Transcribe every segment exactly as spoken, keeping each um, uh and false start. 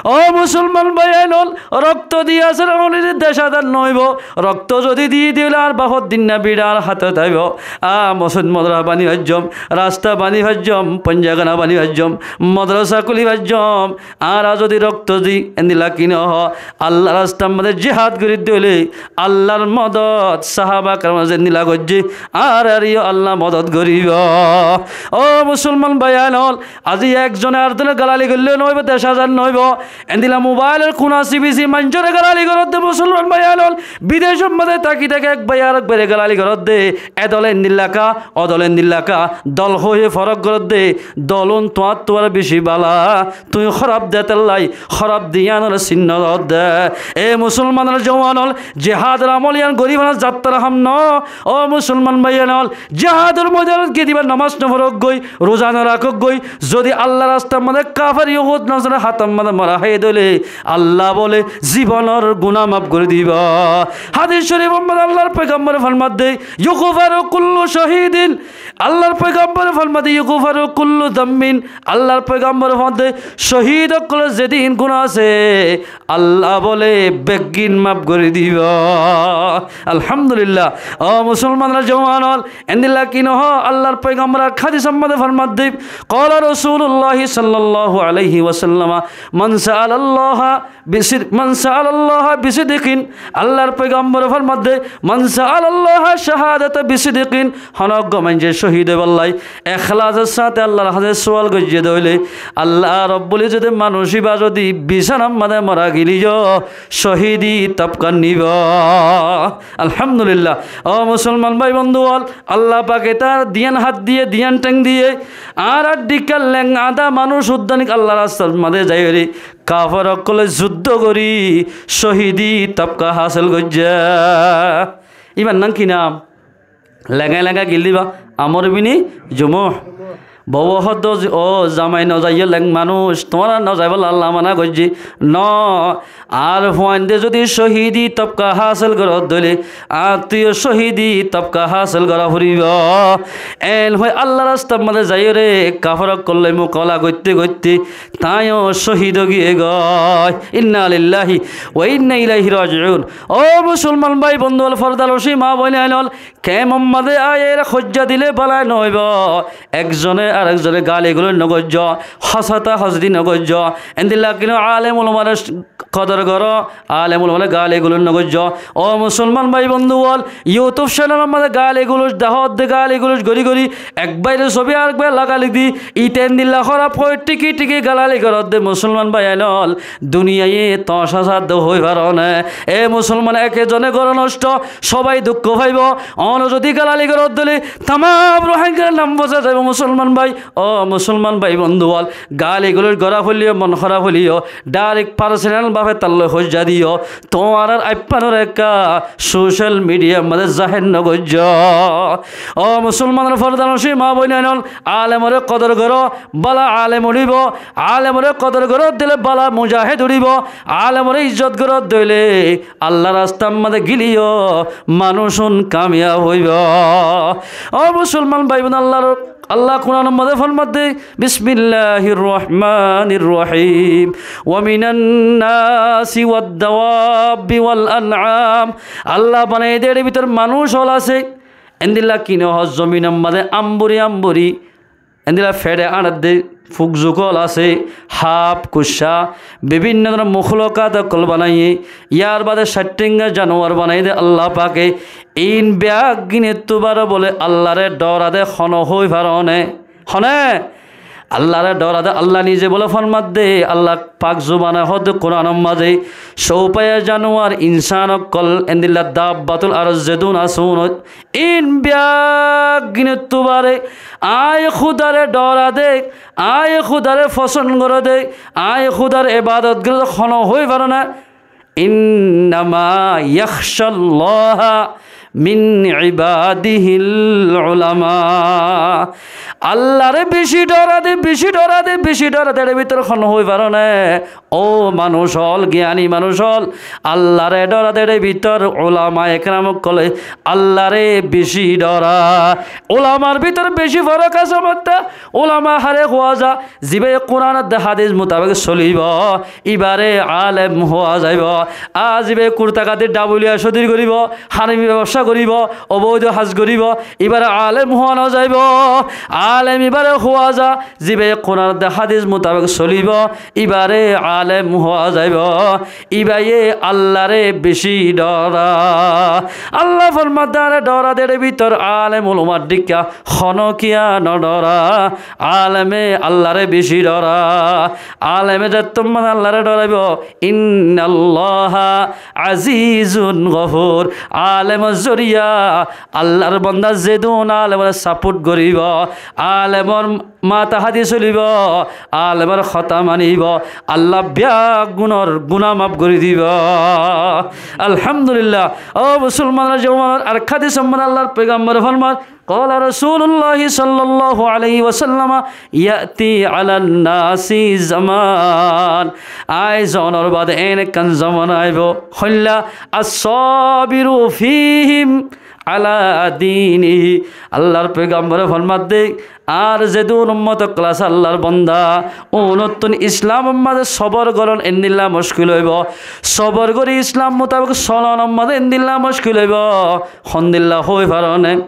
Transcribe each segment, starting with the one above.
Ó musolman báiyain ól, rokto di asé, ónor dec azad no óibo. Rokto zodi di dile añár bafór din na biçá añár hátot aibo. Añí mosjid modorasa bani faijjóm, rasta bani faijjóm, fonjagana bani faijjóm, modorasa kúli faijjóm. Añára zodi rokto di, endilla ki no ó, Allar rastar modé jihad gorí dile, Allar modot sahaba keram zendilla goijjé, añárareyó Alla modot goríbo. Ó musolman báiyain ól, aijja ekzone arekzonore galali goille no óibo, dec azad no óibo. Endilla mobailor kuna sibi sibi maincóre galali goródde musolman báiyain ól, bidecor modé táki táki ek báiye arek báiyore galali goródde. E dole endilla ka, o dole endilla ka, dol hoi hoi forók goródde, dolun tuáñttu ar beci bála. Tuñí hóraf de tolla, hóraf de yíanore sinno dódde. E musolmanor juwan ól, jihador amol yían gorífana zattar ham no. Ó musolman báiyain ól, jihador moidanot giyé de ibá nomas no forók goi, ruza no rakók goi, zodi Allar rastar modé kafer, yohud, nosarar hátor modé mora hái dile, Alla bóle zibonor guná maf gorí dibo. Hádis corifor modé Allar foigambore formadde, يغفر لكل شهيد. Allar foigambore formadde, يغفر لكل ذنب. Allar foigambore formadde, cóhid ókkolor zedún guná asé, Alla bóle beggín maf gorí dibo. Alhamdulillah. Ó musolmanor juwan ól, endilla ki no ó, Allar foigambore ek hádisor modé formadde, قال رسول الله صلى الله عليه وسلم، من سأل الله بصد-، من سأل الله بصدق، Allar foigambore formadde, من سأل الله الشهادة بصدق, hono uggwá maincé cóhid óibolla ekhlasor sáñte Allar hañsé suwal goijjé dile, Alla Robbul Izzote manúic ibá zodi bisánar modé mora gileyó, cóhidi tobka nibo. Alhamdulillah. Ó musolman bái bondú ól, Alla pake tar diyán hát diye, diyán théng diye, añárar dhikka leng adá manúic uddanik Allar rastar modé zaiyóre kafer ókkole zuddó gorí cóhidi tobka hásil goijjé. Ibar nam ki nam? Lengai lengai gilíba, Amr ibni Jumuh. Bouwe hoódde, "Ó zamai, no zaiyó leng manúic, tuáñra no zaibólla Alla mana goijjé." No, añár fuainde zodi cóhidi tobka hásil goródde óile, añáttuwó cóhidi tobka hásil gorá foribó. Eén hoi Allar rastar modé zaiyóre kafer ókkol loi mukabela goitté goitté tañíyo cóhid ói giyé goi. إنا لله وإنا إليه راجعون. Ó musolman bái bondú ól, fordanocin maa boinain ól, kemor modé aiyóre hoijja dile bála no óibo. Ekzone arekzonore gali guloc no goijjó, hósata hósdi no goijjó. Endilla ki no, alem ulamare kodor goró, alem ulamare gali guloc no goijjó. Ó musolman bái bondú ól, YouTube channelor modé gali guloc dehódde, gali guloc gorí gorí ek báire sobi arek báire lagai di, ite endilla hóraf hoi thíki thíki galali goródde musolman báiyain ól, duniyaiye toñsa sádde hoi faro né? E musolman, ek ekzone góror nosto, sóbai dukko faibo. Óne zodi galali goródde óile tamam Ruáinggar nam fosái zaibo musolman bái. Ó musolman bái bondú ól, gali guloc gorá foilleyó, mon hóraf óileyó, direct personal bábe tar loi hoijja diyó. Tuáñrar aiffanor ekká social mediar modé zahér no goijjó. Ó musolmanor fordanocin maa boinain ól, alemore kodor goró, bála alem uçíbo, alemore kodor goródde óile bála mujahéd uçíbo, alemore izzot goródde óile Allar rastar modé gileyó manúic un kamiyab óibo. Ó musolman bái bon, Allar Alla Kuranor modé formadde, بسم الله الرحمن الرحيم. ومن الناس والدواب والأنعام. Alla banai de, er bútore manúic ól asé. Endilla ki no ó, zominor modé amburi amburi, endilla feçe áñçedde fuk zuk ól asé, hap, kuccá, bibinno dóronor moklukat ókkol banaiye. Yar bade cát thénga januwar banai de Alla pake. Ín beggúnottú baro bóle Allare dhorade, hono hoi faro né? Hone? Allare dhorade, Alla nize bóle formadde, Alla pak zubane hoódde Kuranor modé, cóupaiya januwar, insan ókkol, endilla dabbatul ard zedún asé, ín beggúnottú bare, añí Húdare dhorade, añí Húdare fosón goróde, añí Húdar ebadot goróde, hono hoi faro né? إنما يخشى الله min ibadihil ulama. Allaré bicí dhorade, bicí dhorade, bicí dhorade, ér bútore hon hoi faron né? Ó manúc ól, giyani manúc ól, Allaré dhorade ér bútore ulamaye keram ókkole Allaré bicí dhora. Ulamar bútore bicí forók asé matta. Ulama haré hoó za, zibáye Kuran ar hádis mutabek solibo, ibáre alem hoó zaibo. Ar zibáye kurta kati dhabuliya sódir goribo, harami bebsa goribo, oboid haj goribo, ibáre alem hoó no zaibo. Alem ibáre hoó za, zibáye Kuran ar hádis mutabek solibo, ibáre alem hoó zaibo. Ibáye Allaré bicí dhora. Allah formar de, añáre dhorade ér bútore alem ulamar dhíkka honókiya no dhora. Aleme Allaré bicí dhora. Aleme zettó maze Allaré dhoraibo, innallaha azizun gofur. Alemor zoriya Allar bonda zedún alemore saport goribo, alemor mata hadi solibo, alemor hotá manibo, Allah beggúnor guná maf gori dibo. Alhamdulillah. Ó musolmanor juwan ól, ar hádis or maze Allar pegambare formar, qala Rasulullah sallallahu alaihi wasallam, ya'ti alan nasi zaman. Añí zonor bade en ekkán zomana aibo. Hoilla, as-sabiru fihim ala dinihi. Allar pegambare formar de, ar zedún ummot ókkol asé Allar bonda, unottún Islam or maze sobor goron endilla muckil óibo. Sobor gori Islam mutabek solon or maze endilla muckil óibo. Hondilla hoi faron né?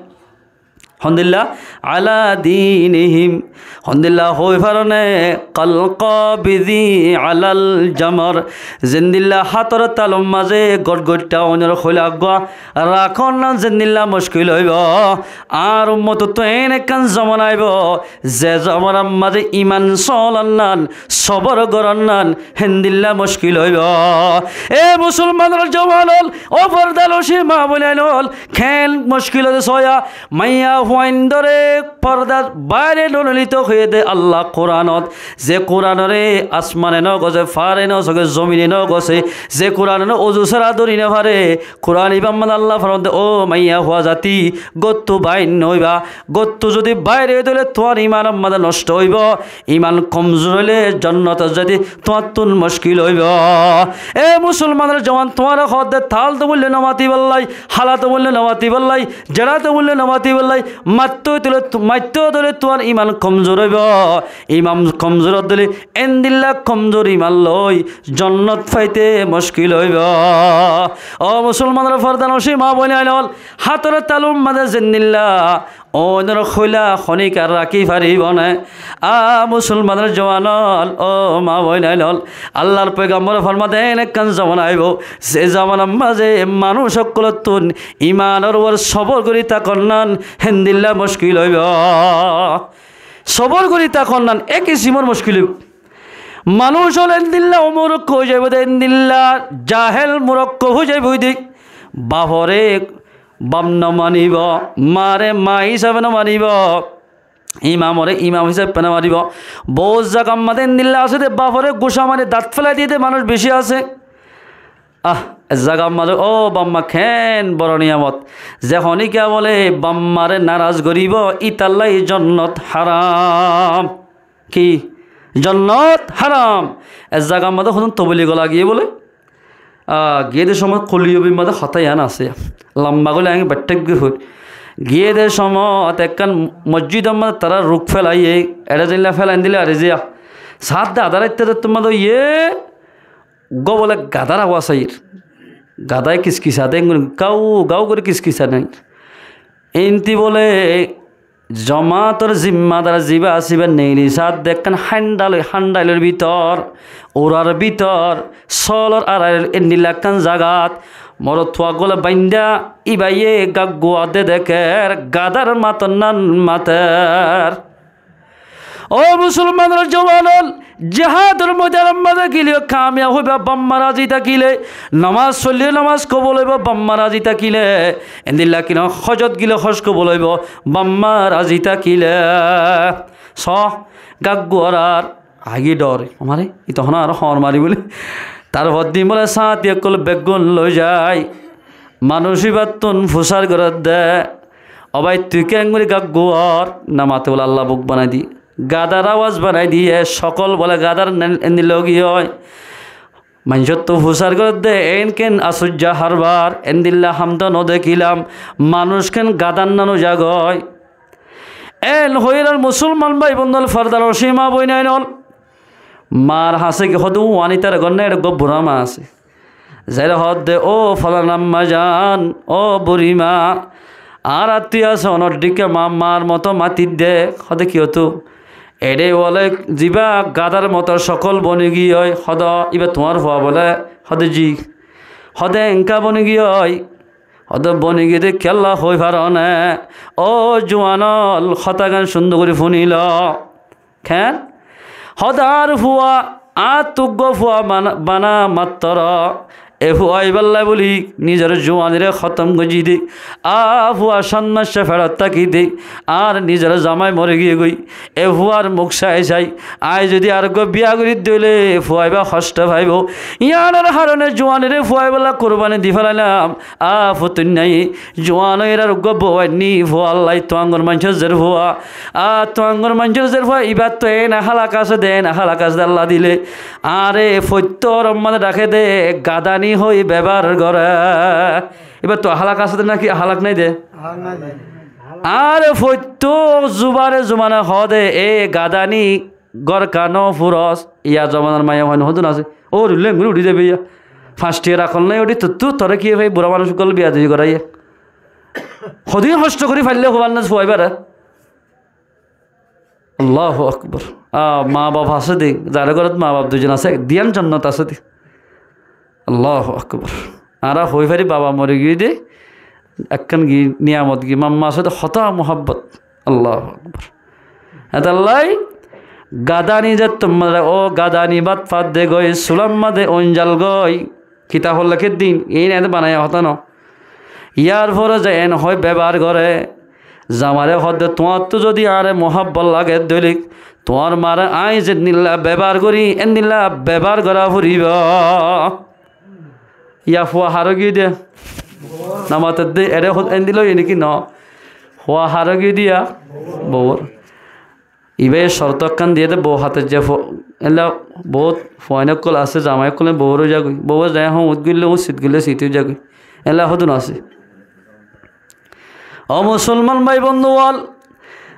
Hondilla? Ala dinihim. Hondilla hoi faron né? Kal qabidi alal jamar. Zendilla hátor talur maze gotgotta oinor hoila gua rakon nan zendilla muckil óibo, ar ummotottú en ekkán zomana aibo, ze zomanar maze iman solon nan, sobor goron nan, hendilla muckil óibo. E musolmanor juwan ól, ó fordanocin ma boinain ól, ken muckil óiye soó, maiyafuaindóre fordar baire no nilito hoiyé de Allah Kuranot. Ze Kuranore asmane no gosé, fare no sóke, zomine no gosé, ze Kuranore uzu sára dóri no fare, Kuran ibár maze Allah formar de, ó maiyafua zati, góttu bair no óiba. Góttu zodi bair ói dile tuáñr iman or maze nosto óibo. Iman komzur óile jonnot zaibo tuáñttún muckil óibo. E musolmanor juwan, tuáñre hoó de thalto boille no matibálla, halato boille no matibálla, zerato boille no matibálla, matto dile tu-, matto dile tuáñr iman komzur óibo. Iman komzur óile endilla komzur iman loi jonnot faite muckil óibo. Ó musolmanor fordanocin ma boinain ól, hátor talur maze zendilla oinor hoila honikka raki faribo né? A musolmanor juwan ól, ó ma boinain ól, Allar pegambare formar de en ekkán zomana aibo, ze zomanar maze manúc ókkolottún imanor uore sobor gori takon nan hendilla muckil óibo. Sobor gori takon nan ek kisimor muckil óibo. Manúc ól endilla omurokko ói zaibo de, endilla jahel murokko ói zaibo de. Bafore baf no manibo, mare ma hísabe no manibo, imamore imam hísabe no manibo. Bout zagar maze endilla asé de, bafore guca mari dat felai diye de manúc bicí asé. Ah, ek zagar maze, ó baf ma ken boro niyamot. Ze honikka bole baf mare naraz goribo, ítalla jonnot haram. Ki? Jonnot haram. Ek zagar maze hodún tobligor lagiyé bole. Ah, giyé de somot kuliyobir maze hotá yián asé. Lamba goille añí bettek goi hoir. Giyé de somot ekkán mosjidor maze tará ruk felaiye, ere zilla felai dile are ziya. Saat de adá raitta de tumma do ye Uggwá bóle gadár awas aiyér. Gadáye kiskisa de, enggori gáu gáu gorí kiskisa de. Ínti bóle jomáator zimmadar zibá asé, íba neeli saát de ekkán hándal, hándalor bútore, urar bútore, sólor arailor endilla ekkán zagat morotfua uggwá báinda, íbaye gaggua de dekér, gadár maton nan mater. Ó musolmanor juwan ól, jihádor moidanor mazé gilé kamiyab óiba, bafmá razi tákile, nomás foille nomás kobul óibo, bafmá razi tákile, endilla ki no, hójot gilé hój kobul óibo, bafmá razi tákile. Só, gagguarar agi dóre, amare, ito hona aró hoor mari bóle. Tarfor din bóle sáti ókkol beggún loi zai. Manúic íbattún fusár gorédde, "Ó bái, tui keéngorí gaggúar?" Nomaté bóle Allah buk banai di. Gadar awaz banai diyé, sokól bóle gadar nen-, endilla ói giyói. Maincóttu fusár gorédde, "Eén keén asuijja harbar, endilla ham dé nodekílam, manúic keén gadar nan ói zagói?" Eén hoiyóre musulman bái bondú ól, fordanocin maa boináin ól, maar hañsé ki hoódde, uáni tar gór nái, eçé eggúa burá maa asé. Zaiyóre hoódde, "Ó folan ammazan, ó burima, añár attú asé onor dhíkka maa, maar moto matidde." Hoódde, "Kiyóttu?" "Eçé bóle zibá gadar moto sokól boni giyói." Hoódde, "Íba tuáñr fua bóle?" Hoódde, "Ji." Hoódde, "Eñká boni giyói?" Hoódde, "Boni giyé dé kiyólla hoói faro né?" Ó juan ól, hotá gán cúndor gorí fúnilo. Keén? Hoódde, añár fua, añáttu eggúa fua bana, bana mattóro, e fua ibálla bóli nizor juaniré hótom goijjí dé. Añár fua sát mac feçot táki dé, añár nizor zamai mori giyé goi. E fuar muk sai sai, aññí zodi areggúa biya gorí dóile, fua ibá hoctho faibóu. Yíanor haroné juaniré fua ibálla kurbani di félailam. Añár futuinnaye juan ói erar eggúa bou ainní, fuallai tuáñgor maincór zer fua. Añár tuáñgor maincór zer fua, ibáttu eén hálak asé dé, eén hálak asé dé, Allah dile. Añáre foittó oror mazé raké dé, gadani hoói bebohár goré. Ibáttu hálak asé dé náki hálak nái dé? Hálak nái dé. Añáre foittó zubane zubane hoó dé, "E gadani, górka no furos." Yá zobanar maiyafuain hodún asé. Ó rulle enggori uçí zaibo yá. Fañs tiya rakol nái uçí tuttú, toré kiyé fai, burá manúic ókkol biyadobi goráiye. Hodún hoctho gorí faillé hoibár ná fua ibáre. Allahu akbar. A, maa baf asé dé, zaré górot maa baf duizon asé, diyan jonnot asé dé. Allahu akbar. Añára hoói fari baba mori giyói dé, ekkán gi niyamot gi mamma asé dé, hotá muhábbot. Allahu akbar. Hétolla gadani zettó mazé, ó gadani bát fadde goi, sulam mazé oinzal goi. Kitabot lekédde, iín eéne banaiya hotá no. Yárfore ze eén hoói bebohár goré, zamairé hoódde, "Tuáñttú zodi añáre muhábbot lage dóile, tuáñr maaré aññí zendilla bebohár gorí, endilla bebohár gorá foribóu." Yá fua haró giyé dé? Nomaté dé, eçé hoódde endilla óiye né ki no? Fua haró giyé dé yá? Bouwor. Ibáye corot ekkán diyé dé, bou hátor ze fo-, élla bout fuain ókkol asé, zamai ókkol bou ói zagói. Bou zai hon ut goille, ut sit goille sit ói zagói. Élla hodún asé. Ó musolman bái bondú ól,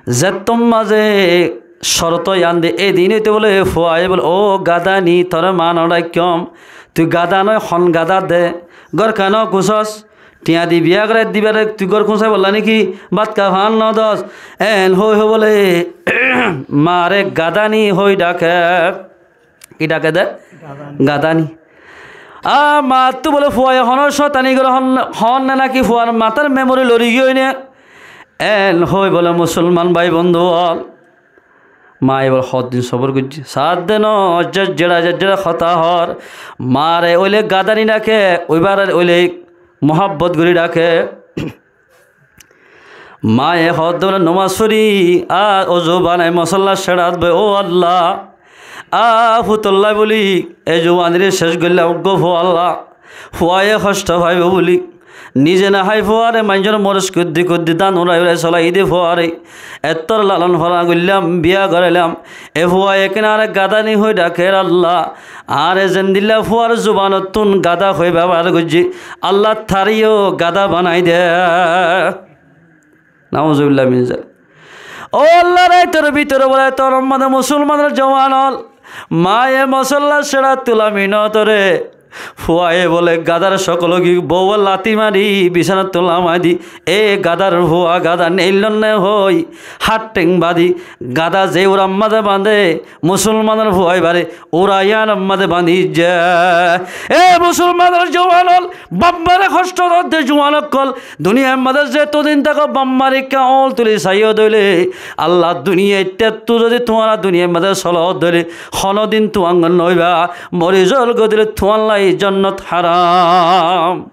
zettót mazé corot yián dé, e din óite bóle fuaye bóle, "Ó gadani, toré maa no dhaikkóm, tui gada noói, hon gada dé, górka no kusos, tiañ di biya gorai dibar, tui gór kuñsai bolla né ki, bát há fán no dos." Eén hoói hoói bóle maaré gadani hoói dhaké. Ki dhaké dé? Gadani. Gadani. A, maattú bóle fuaye honó cótani goré hon-, hoón né náki fuar matár memori lori giyói né? Eén hoói bóle musolman bái bondú ól. Maaye bóle hoddin sobor goijjé. Saádde no, ze-, zeçá, ze-, zeçá hotá hoór. Maaré óile gadani dhaké, óibare óile muhábbot gorí dhaké. Maaye hoódde bóle nomás fori, a, ozu banai mosólla seçát boi, "Ó Allah, a, futolla bóli, e juaniré céc goillám gó fualla." Fuaye hoctho faibóu bóli. Nize no hái fuare, maincór moros kuddí kuddí, dán urai urai solai dé fuare. Ettór lalon falan goillám, biya gorailam. E fuaye kén añáre gadani hoói dhakér Allah. Añáre zendilla fuar zubanottún gada hoói bebohár goijjé, Allah taré yó gada banai dé. Nauzubillah min zalik. Ó Allah, raitor bútore bóle tor mazé musolmanor juan ól, maaye mosólla seçát tulami no toré. Fuaye bóle gadar cókol ói giyói, bouwe lati mari bisánattú lamai di, "E gadar fua, gada neillón né hoói, hát theng badi, gada ze urar mazé bañdé, musolmanor fua ibáre ura yiánor mazé bañdí ze." E musolmanor juan ól, baf maare hoctho dódde juan ókkol, duniyair mazé zetodin táko baf maare ekká oñól tuli saiyó dóile, Allah, duniyaittú zodi tuáñra duniyair mazé soló dóile, honódin tuáñgor noóiba, mori zol goi dóile tuáñllai jonnot haram.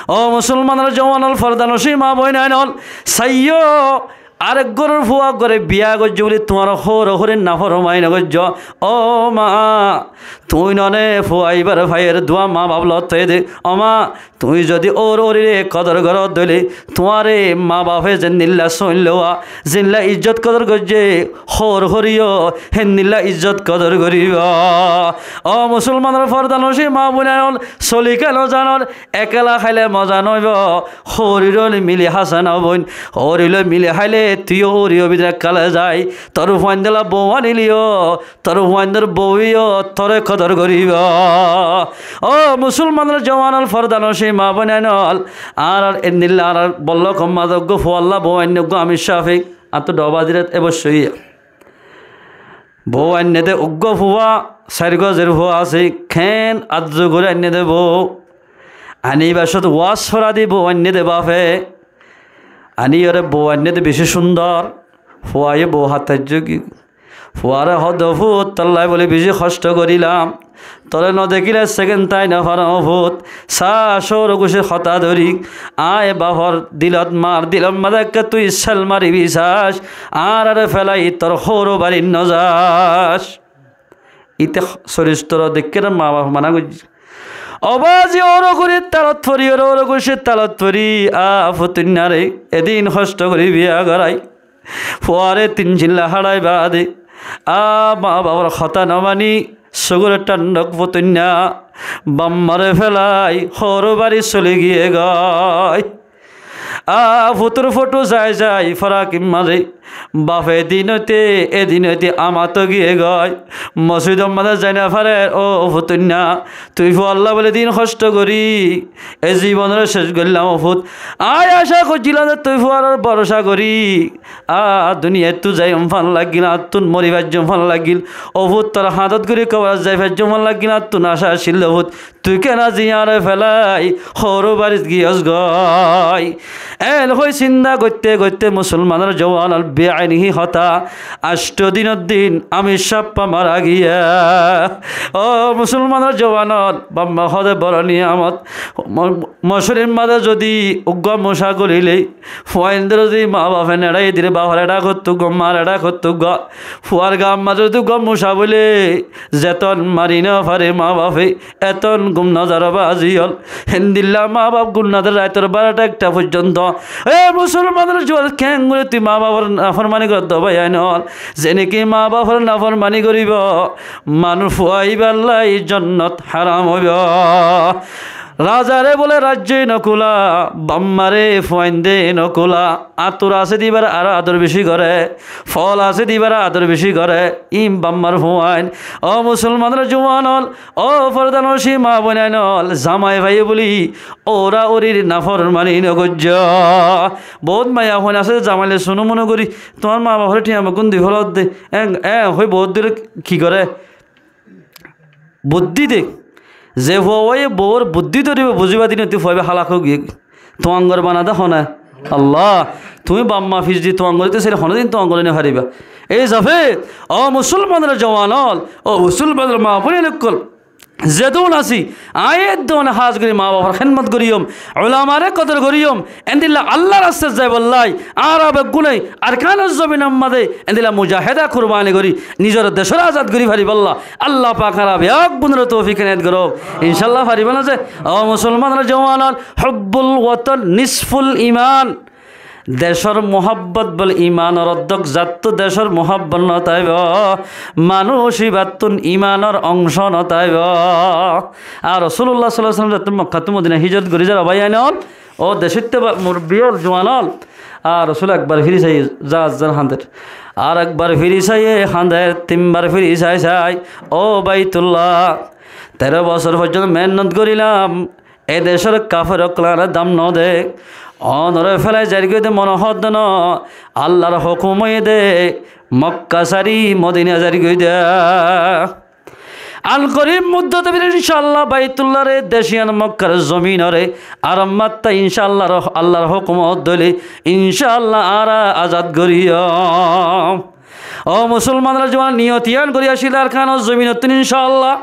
Ó musolmanor juan ól, fordanocin maa boináin ól, saiyó, arek góror fua uggware biya goijjó buli tuáñr hóor hóorir naformani no goijjó. Ó ma, tuñí none fua ibár faiyóre duwa ma baf lot faiyé dé. Ó ma, tuñí zodi hóor hóorire kodor goró dóile, tuáñre ma bafe zendilla sóin lowa, zendilla izzot kodor goijjé, hóor hóoriyo héndilla izzot kodor goribo. Ó musolmanor fordanocin ma boinain ól, soli kiyá no zanor, ekela háile moza no óibo, hóorir loi mili há sá na boin, hóorir loi mili háile tuiyó hóori óibi dé ekela zai, tor fuaindólla bou anileyo, tor fuaindór bouweyo toré kodor goribo. Ó musolmanor juwan ól, fordanocin ma boinain ól, añárar endilla añárar bollókor mazé uggwá fualla bou ainné uggwá Amir Shafi, añáttu dhoba dirat e bossóiya. Bou ainné dé uggwá fua, sair gozor fua asé, keén arzu gorí ainné dé bou. Ani baccót waz fora di bou ainné dé bafe. Ani yóre bou ainné dé bicí cúndor. Fuaye bou hát taijjó giyói. Fuare hoó dé, "Ó fut, tollá bóli bicí hoctó gorílam. Toré no dekíle sekén tái no farom, ó fut. Sá, cóor gucír hotá dóri. Aññí bafor dilot, mar dilot mazé ekká tui sel maribi sás. Añáráre felai tor hóor barit no zás." Íte soristor deikké ma baf mana goijjé. Ó bazi, óro gucír talot fori, óro gucír talot fori, a futuinnáre edin hoctó gorí biya gorai. Fuare tin cilla hárai baade, a ma bafor hotá no mani, sugure thándak futuinná, baf mare felai, hóor bari soli giyé goi. A futur foto zai zai forakir mazé, bafe edin óite, edin óite amat giyé goi. Mosjidor mazé zai no farer, ó futuinná, tui fuallá bóli edin hoctó gorí, e zibonore cec goillám, ó fut. Aññí acá goijjílam dé tui fuar uore boroca gorí, a duniyaittú zaiyum fán laggíl, añáttun mori faijjum fán laggíl, ó fut, tor hañdot gorí koborot zai faijjum fán laggíl, añáttun acá accíl, ó fut. Tui kiyá ziyáre felai hóor barit giyós goi. Eén hoi sinta goitté goitté musolmanor juwan ól, beaini hotá, ancto dinor din Amir Sáb mara giyé. Ó musolmanor juwan ól, baf ma hoó dé boro niyamot. Mo-, mocurir mazé zodi uggwá muca golile, fuaindóre zodi ma bafe neçai dile, bafore dhak ottu uggwá, mare dhak ottu uggwá. Fuar gaar mazé zodi uggwá muca bóile, zeton mari no fare ma bafe, eton gum no zar bazi ól. Héndilla ma baf gum no zar raitor barota ekta foijjonto. E musolmanor juwan, keéngorí tui ma bafor naformani goródde báiyain ól? Ze niki ma bafor naformani goríbo, manúic fua íballa jonnot háram óibo. Razare bóle raijjoi no kúla, baf mare fuainde no kúla. Añtur asé dé íbare aró ador bicí goré, fool asé dé íbare ador bicí goré, ín baf mar fuain. Ó musolmanor juwan ól, ó fordanocin ma boinain ól, zamai faiyé bóli óra órir naformani no goijjó. Bout maiyafuain asé dé zamaile sunumunu gorí, tuáñr ma bafore thiañ beggún di félodde, eén, eén hoi bout dure ki goré? Buddí de. Ze fua uáye bour buddí dóribo, buzíba dé ín óite fua íba hálak ói giyé. Tuáñgor bana dé hone? Allah. Tuñí baf ma fis di tuáñgor óite sailé honodin tuáñgor ói no faribá. Ei zafe, ó musolmanor juwan ól, ó musolmanor ma boinain ókkol, zedún así, aññí edún hás gorí ma bafor hédmot goríyum, ulamare kodor goríyum, endilla Allar rastat zaibolla, añára beggúne Arkanor zominor mazé endilla mujaheda kurbani gorí, nizor decóre azad gorí faribálla Allah pak añára beggúnore toufik enayet gorouk. Incállah faribá né ze? Ó musolmanor juwan ól, hubbul watan nisful iman. Decór muhábbot bóle imanor oddók, zattú decór muhábbot no táibo, manúic íbattún imanor oñcó no táibo. Ar Rosulullah sallallahu alaihi wasallam zattú Mokkattú Modina híjrot gorí zar, ó báiyain ól, ó decóitta ba-, murubbi ól, juwan ól, ar Rosul ekbar firi saiyé, zar zar hañder. Ar ekbar firi saiyé, hañder, tinbar firi sai sai, ó Baitullah, teró bosór foijjonto mehénnot gorílam, e decór kafer ókkole añáre dam no de. Onore félai zairgói de mone hoódde no, Allar hókum óiye de, Mokka sári Modina zairgói de. An korib muddote bítor incállah Baitulláre, dec yián Mokkar zominore, ar matta incállah Allar hókum óile, incállah añára azad goríyum. Ó musolmanor juwan, niyot yián gorí accíl Arkanor zominottún incállah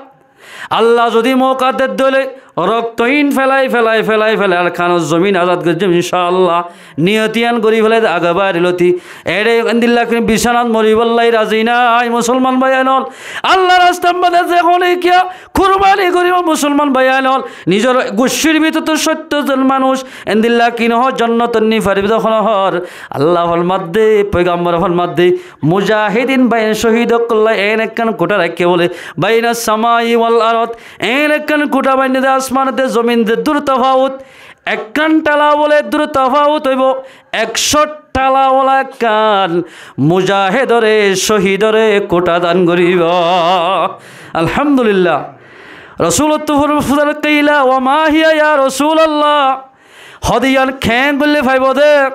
Allah zodi mouka de dóile, Roktohín felai, felai, felai, felai, Arkanor zomin azad goijjum, incáallah. Niyot yián gorí felai de age bari loti. Ére endilla kori bisanat moribálla razi nái, musolman báiyain ól. Allar rastar maze ze hono kiya kurbani goribo, musolman báiyain ól. Nizor guccír bútottú sóttor zon manúc, endilla ki no hoó, jonnotot ni faribo de hono hoór. Allah formadde, poigambore formadde, mujahidin báiyain cóhid ókkolla en ekkán kuthá raikké bóle, bainas samai wal ard, en ekkán kuthá bainné de asman de zomin de dur tafawut, ekkán tala bóle dur tafawut óibo, ekcó tala wala ekkán mujahidore, cóhidore kuthá dan goribo. Alhamdulillah. Rosulottú fusár goijjé, "Wa ma hiya ya Rosulallah?" Hóde yián keén goille faibo de?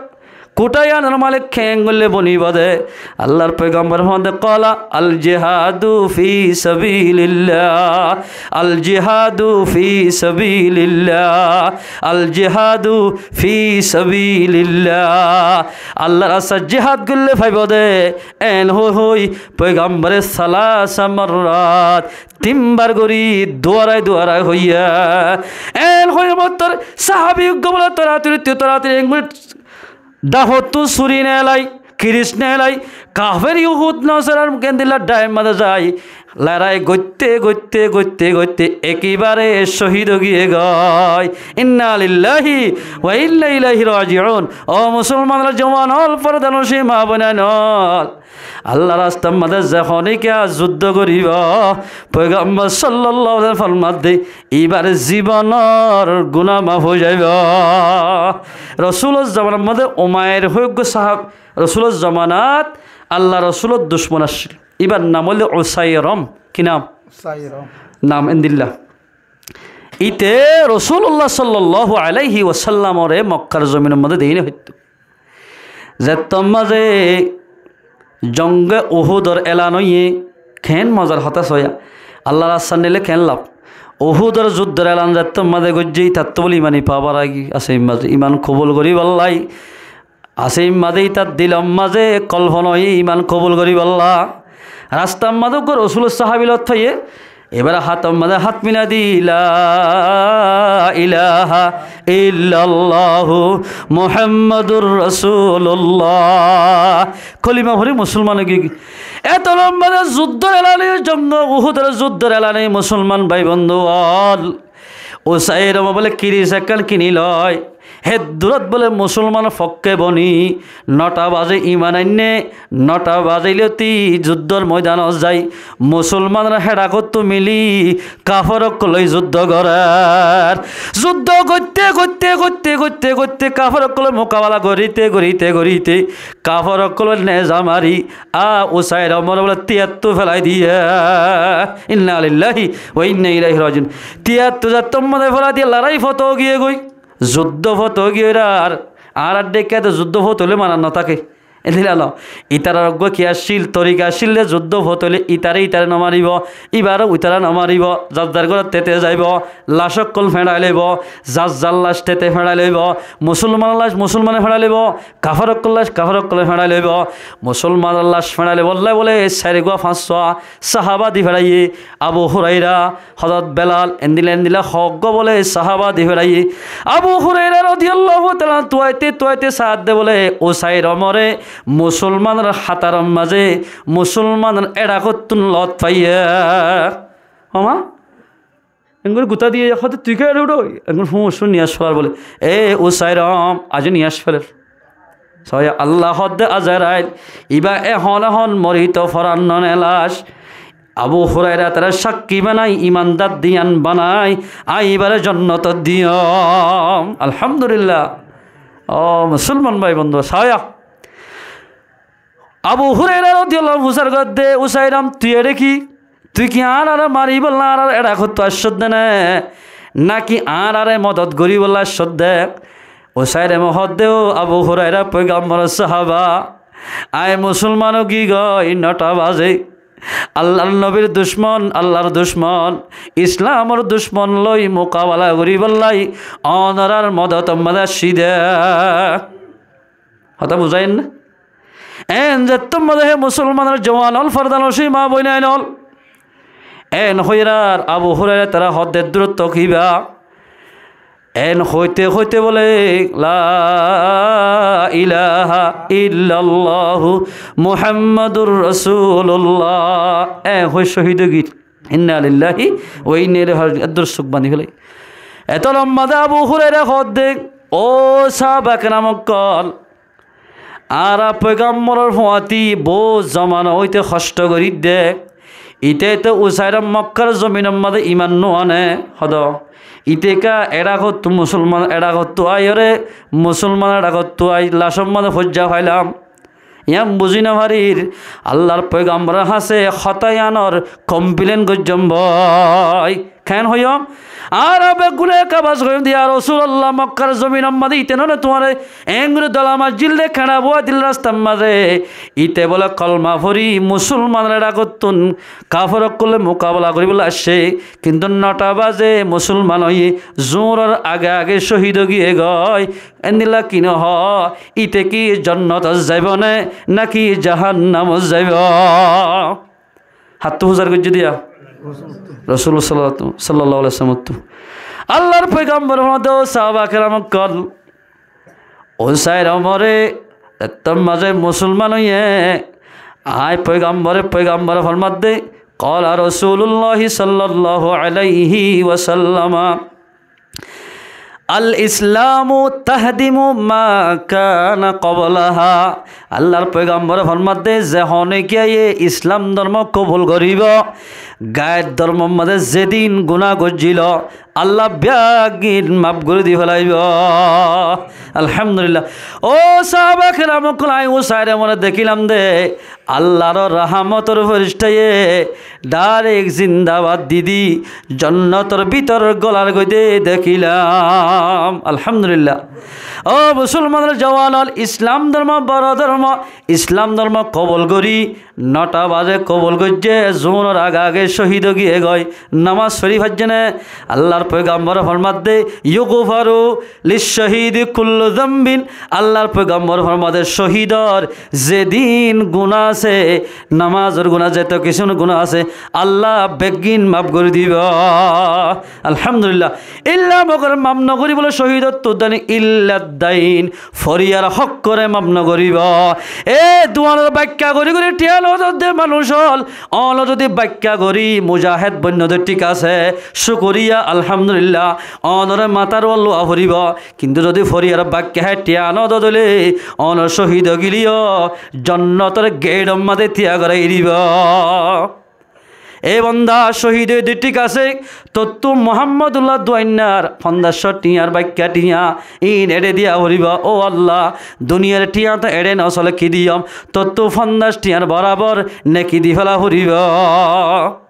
Kuthá yiánor malik keén goille bonibo de? Allar poigambore hoódde, qala, "Al jihadu fi sabilillah, al jihadu fi sabilillah, al jihadu fi sabilillah." Allar rastat jihad goille faibo de. En hoi hoi poigambore salasa marrat, tin bar gori duarai duarai hoiyé. En hoi mottor sahabi uggwá bóle toratori, toratori engori dhahottú suri nelai, kiris nelai, kafer Yuhud Nosarar endilla dhair maze zai, lorai goitte goitte goitte goitte ekebare cóhid ói giyé goi. Inna lillahi wa inna ilaihi rajiun. Ó musolmanor juwan ól, fordanocin maa boinain ól. Allar rastar maze ze hono kiya zuddó goribo, poigambor sallallahu alaihi wasallam formadde, ibar zibonor guná maf ói zaibo. Rosulor zomanar maze Umair hoi uggwá sahab, Rosulor zomanat Allar Rosulor ducmon accíl. Ibar nam óilde Usairom. Ki nam? Usairom. Nam endilla. Íte Rosulullah sallallahu alaihi wasallamore Mokkar zominor maze dei no faittó. Zettót maze jonge Uhudor elan óiye, keén mozar hotá soiya. Allar rastat nile keén laf. Uhudor zuddor elan zettót maze goijjé, ítattú bóle imani pawar asé, maze iman kobul goríballa. Asé maze ítar dilor maze kolfona óiye iman kobul goríballa. Rastar maze uggwá Rosulor sahabi lot faiyé, ibare hátor maze hát milai di, "La ilaha illallahu Muhammadur Rasulullah." Kolima fori musolman ói giyé. Eto lamba de zuddor elan óiye, jonge Uhudor zuddor elan óiye, musolman bái bondú ól. Usairom bóle kiris ekkán kini loi. Hé durot bóle musolmanor fokké boni, nota baze iman ainné, nota baze loti zuddor moidanot zai, musolmanor héçakottú mili kafer ókkol loi zuddó gorer. Zuddó goitte, goitte, goitte, goitte, goitte, kafer ókkolor mukabela gorite, gorite, gorite, kafer ókkolor neza mari, a Usairomor bóle tiyattú felai diye. Inna lillahi wa inna ilaihi rajiun. Tiyattú zettót maze felai diye, lorai fot giyé goi. Zuddó fot giyé ar, añárar dekká de zuddó fot óile marar no táke. Endilla no. Ítarar uggwá ki accíl, torika accíl de, zuddó fot óile ítare ítare no maribo, íbare ítare no maribo, zar zar górot tete zaibo, lac ókkol feñçai loibo, zar zar lac tete feñçai loibo, musolmanor lac musolmane feñçai loibo, kafer ókkolor lac kafer ókkole feñçai loibo, musolmanor lac feñçai loibolla bóle sair gua fañs gua sahaba di feñçaiye, Abu Huraira, Hozrot Belal, endilla endilla hoggwá bóle sahaba di feñçaiye. Abu Huraira rodiyallahu taala anhu tuaite tuaite saádde bóle Usairomore musolmanor hátaror maze, musolmanor héçakottún lot faiyé. Ó ma, engori gutá diye, hoódde, "Tui kiyá eçé uçói?" Engori fúñçu niyas felar bóle, "E Usairom, aijjó niyas feler." Sóiya Allah hoódde, "Azrail, ibá ehón ehón morito foran no nelas." Abu Huraira tará sakkí banai, imandar diyan banai, añí ibáre jonnotot diyum. Alhamdulillah. Ó musolman bái bondú, sóiya. Abu Huraira rodiyallahu anhu fusár gorédde, "Usairom, tui eçé ki? Tui ki añárare maribálla añárar héçakottú aiccós de né? Náki añárare modot goríbálla aiccós de?" Usairome hoódde, "Ó Abu Huraira, poigambor sahaba, añí musolman ói giyói nota baze. Allar nobir ducmon, Allar ducmon, Islamor ducmon loi mukabela goríbálla onorar modotor maze aiccí de." Hotá buzáiyer né? En zettót maze hé musolmanor juwan ól, fordanocin maa boinain ól. En hoiyóre Abu Huraira tará hoódde, "Durot táko ibá, En hoite hoite bole, "La ilaha illallahu Muhammadur Rasulullah." En hoi cóhid ói giyói. Inna lillahi wa inna ilaihi rajiun. Eddur suk bandi félai. Etó lommá de Abu Huraira hoódde, "Ó sáhaba keram ókkol, añára foigambor or fuañti bout zomana óite hoctho gorídde. Ite ite Usaira Mokkar zominor mazé iman no ane, hodo. Ite ká eçakottú musulman, eçakottú aiyóre musulman eçakottú ai lacor mazé foijja failam." Yián buzí no farir, Allar foigambor or hañsé hotá yián or komplain goijjóm boi. Keén hoiyóm? Añára beggúne ek abas hoiyóm de, "Ya Rosulallah, Mokkar zominor mazé ite no ne tuáñre engorí dola maijjíl de, keñça boi dil rastar mazé. Ite bole kolma fori musulman or eçakottún kafer ókkol loi mukabela goríbolla aiccé, kintu nota baze musulman óiye, zuñr or age age cóhid ói giyé goi. Endilla kiyá hoó, ite ki jonnot ot zaibo ne, náki jahannam ot zaibo?" Hattú fusár goijjé de ya? Rosul sallallahu, sallallahu alaihi wasallam ottú. Allar foigambor hoódde, "Ó sáhaba keram ókkol, Usaira more ettór mazé musulman óiye, añí foigambore, foigambore formadde, qala Rasulullahi sallallahu alaihi wasallam, al Islamu tahdimu ma kana qablaha." Allar foigambore formadde, ze honókiyaye Islam dormo kobul goríbo, gair dormor mazé zedin guná goijjíl, Allah beggín maf gorí di félaibo. Alhamdulillah. Ó sáhaba keram ókkol, añí Usaira more dekílam de, Allar rahámotor fíristhaye dairek zindabad di di jonnotor bútore golar goi de dekílam. Alhamdulillah. Ó musulman or juwan ókkol, Islam dormo boro dormo, Islam dormo kobul gorí nota baze kobul goijjé, zuñr or age age cóhid ói giyé goi, nomaz fori faijjé né? Allar foigambore formadde, "Yughfaru lish-shahidi kullu dhanbin." Allar foigambore formadde, cóhid or zedin guná asé, nomaz or guná, zeto kissú guná asé, Allah beggín maf gorí dibo. Alhamdulillah. Illa mogor maf no goríbo cóhid ottú dani, illa dain, foriyar hók ore maf no goríbo. E duan or baikka gorí gorí thiañ no dodde manúic ókkol, ónor zodi baikka gorí mujahed boinno de thík asé, cúkuriya, alhamdulillah, ónore matár uore luwa foribo. Kintu zodi foriyar baikka hé thiañ no dodde óile, ónor cóhid ói gilé yó jonnotor geit or mazé thiañ gorai dibo. E banda, cóhid óiye de thík asé, tottú Muhammadullah Duainnar fonzac cót thiañr baikka thiañ, iín eçé diya foribo. Ó Allah, duniyar thiañ to eçé no sole, ki diyóm? Tottú fonzac thiañr borabor neki di féla foribo.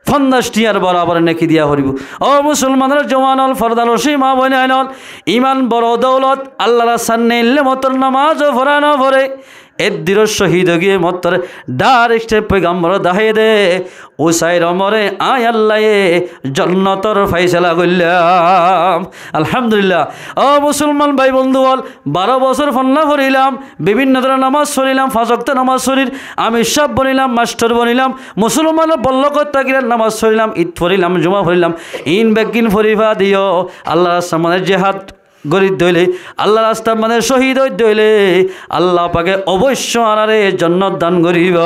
Fonzac thiañr borabor neki diya foribo. Ó musulman or juwan ókkol, fordar nocin maa boin ókkol, iman boro doulot, Allar rastat neille mottor nomaz ó fora no fore. Eddur cóhid ói giyé, mottor dairek foigambore dahái de, Usaira more añí Allaye jonnotor faisala goillám. Alhamdulillah. Ó musulman bái bondú ókkol, baró bosór fonná forilam, bibinno dóronor nomaz forilam, fañs okto nomaz forir, amir sáb bonilam, mastor bonilam, musulman or bollókot tákilam, nomaz forilam, id forilam, juma forilam, iín beggín fori fadi yó Allar rastat mazé jihad gorí dóile, Allar rastat mazé cóhid ói dóile, Allah pake oboicco añáráre jonnot dan goríbo.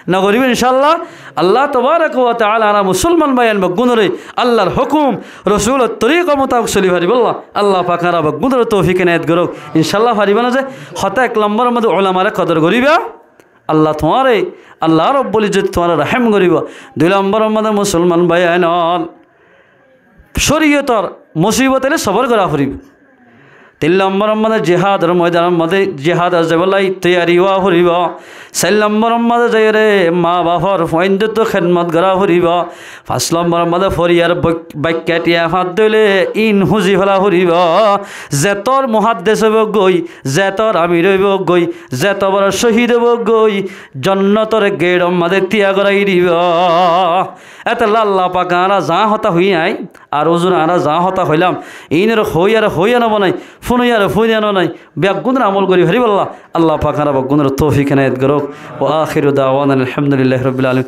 No goríbo, inshaAllah? Allah tobaraka wa taala añára musulman bái ókkol beggúnore Allar hókum, Rosul or torika mutabek soli faribólla Allah pake añára beggúnore toufik enayet gorouk. InshaAllah faribá né ze? Hotá ek lombor or mazé ulamare kodor goríba. Allah tuáñre, Allah Robbul Izzot tuáñre rohom goríbo. Dui lombor or mazé musulman bái ókkol, córiyotor musibot aile sobor gora foribó. Tin lombor or mazé jihad or moidan or mazé jihad ot zaibólla toiyari ówa foribó. Sair lombor or mazé zaiyóre maa bafor fuaindottú hédmot gora foribó. Fañs lombor or mazé foriyar bak-, baikka thiañ fadde óile iín fúzi féla foribó. Zetor muhaddes óibo goi, zetor amir óibo goi, zeto boro cóhid óibo goi, jonnotor geit or mazé thiañ gorai dibo. Etolla Allah pake añára zaá hotá hoiyí aññí, ar uzur añára zaá hotá hoilam, iínore hoiyare hoiya no banai, fúnoiyare fúniya no banai, beggúnore amol gorí faribólla Allah pake añára beggúnore toufik enayet gorouk. Wa akhiru dawana anil hamdulillahi rabbil alamin.